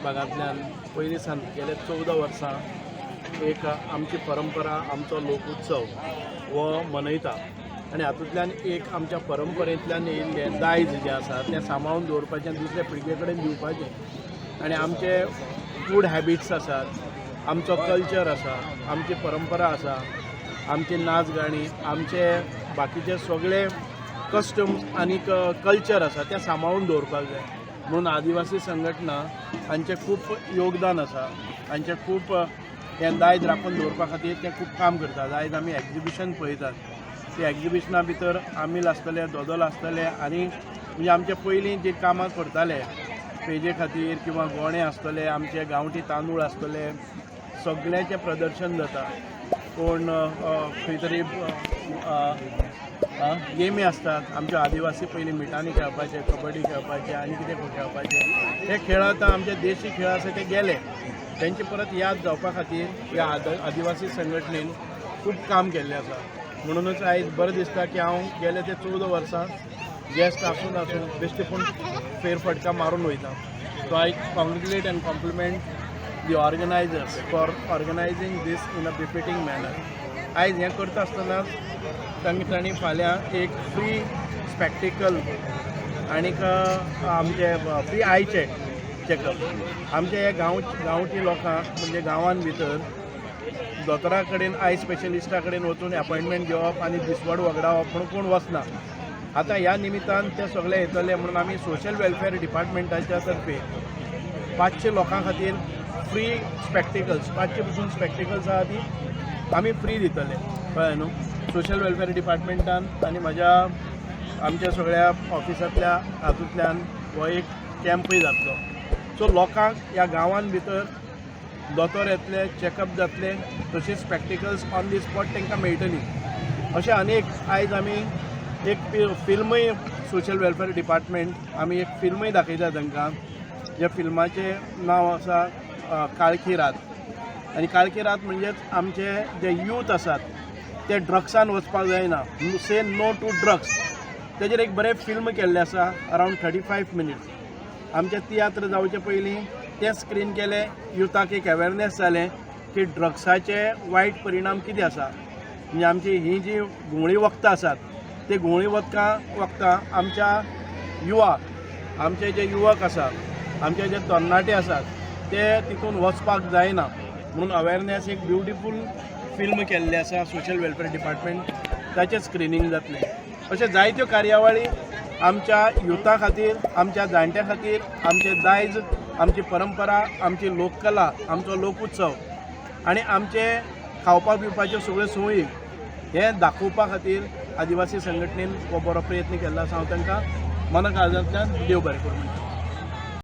भागांतल्यान पयलीं सावन गेले 14 वर्सां एक आमची परंपरा, आमचो लोकोत्सव हो मनयता आनी हातूंतल्यान एक आमच्या परंपरेंतल्यान येयल्लें दायज जें आसा तें सांबाळून दवरपाचें आनी दुसऱ्या पिळगे कडेन दिवपाचें. आनी आमचे फूड हॅबिट्स आसात, आमचो कल्चर आसा, आमची परंपरा आसा, आमची नाच गाणी, आमचे बाकीचे सगळे कस्टम्स आनी कल्चर आसा तें सांबाळून दवरपाक जाय म्हणून आदिवासी संघटना हांचें खूब योगदान आसा. हांचें खूब हें दायज राखून दवरपा खातीर ते खूब काम करतात. आयज आमी एग्जिबिशन पळयतात. त्या एग्जिबिशना भितर आमील आसतले, दोदोल आसतले आनी म्हणजे आमचे पयलीं जी कामां करताले पेजे खातीर किंवा गोणे आसतले, आमचे गांवठी तांदूळ आसतले, सगळ्याचें प्रदर्शन जाता. कोण खंय तरी गेमी आसतात. आमचे आदिवासी पयलीं मिठांनी खेळपाचे, कबड्डी खेळपाचे आनी कितें खेळपाचे. हे खेळ आतां आमचे देशी खेळ आसा ते गेले. तेंची परत याद जावपा खातीर ह्या आदिवासी संघटनेन खूब काम केल्लें आसा. म्हणूनच आयज बरें दिसता की हांव गेले ते 14 वर्सां गेस्ट आसून आसून बेश्टे पूण फेरफटका मारून वयता. So I congratulate and compliment the organizers for organizing this in a befitting manner. आयज हें करता आसतना तांणी फाल्यां एक फ्री स्पॅक्टिकल आनीक आमचे फ्री I checkup आमच्या ह्या गांवठी लोकांक, म्हणजे गांवान भितर दोतोरा कडेन, I स्पेशलिस्टा कडेन वचून अपॉयंटमेंट घेवप आनी दिसवड वगडावप म्हणून कोण वचना. आतां ह्या निमित्तान ते सगळे येतले म्हणून आमी सोशल वेलफेअर डिपार्टमेंटाच्या तर्फे 500 लोकां खातीर फ्री स्पॅक्टिकल्स, 500 पसून स्पॅक्टिकल्स आहा ती आमी फ्री दितले. कळ्ळें न्हू? सोशल वेलफेअर डिपार्टमेंटान आनी म्हज्या आमच्या सगळ्या ऑफिसांतल्या हातूंतल्यान हो एक कॅम्पूय जातलो. सो लोकांक ह्या गांवान भितर दोतोर येतले, चॅकअप जातले, तशीच स्पॅक्टिकल्स ऑन the spot तांकां मेळटली. अशें अनेक आयज आमी एक फिल्मूय, सोशल वेलफेअर डिपार्टमेंट आमी एक फिल्मूय दाखयता तांकां, ज्या फिल्माचें नांव आसा काळखी रात. आनी काळखी रात म्हणजेच आमचे जे यूथ आसात ते ड्रग्सान वचपाक जायना, से नो टू ड्रग्स. तेजेर एक बरें फिल्म केल्लें आसा, अरावंड 35 मिनिट्स. आमचे तियात्र जावचे पयलीं तें स्क्रीन केलें. युथाक एक अवेरनेस जालें की ड्रग्साचे वायट परिणाम कितें आसा. म्हणजे आमची ही जी घुंवळी वखदां आसात, ते घुंवळी वखदां आमच्या युवा, आमचे जे युवक आसात, आमचे जे तरणाटे आसात, ते तितून वचपाक जायना म्हणून अवेरनेस एक ब्युटिफूल फिल्म केल्लें आसा सोशल वेलफेअर डिपार्टमेंट. ताचें स्क्रिनींग जातलें. अशे जायत्यो कार्यावळी आमच्या युथा खातीर, आमच्या जाणट्या खातीर, आमचें दायज, आमची परंपरा, आमची लोककला, आमचो लोकोत्सव आनी आमचे खावपा पिवपाच्यो सगळ्यो संवयी हे दाखोवपा खातीर आदिवासी संघटनेन हो बरो प्रयत्न केल्लो आसा. हांव तांकां मना काळजांतल्यान देव बरें करूं म्हणटा.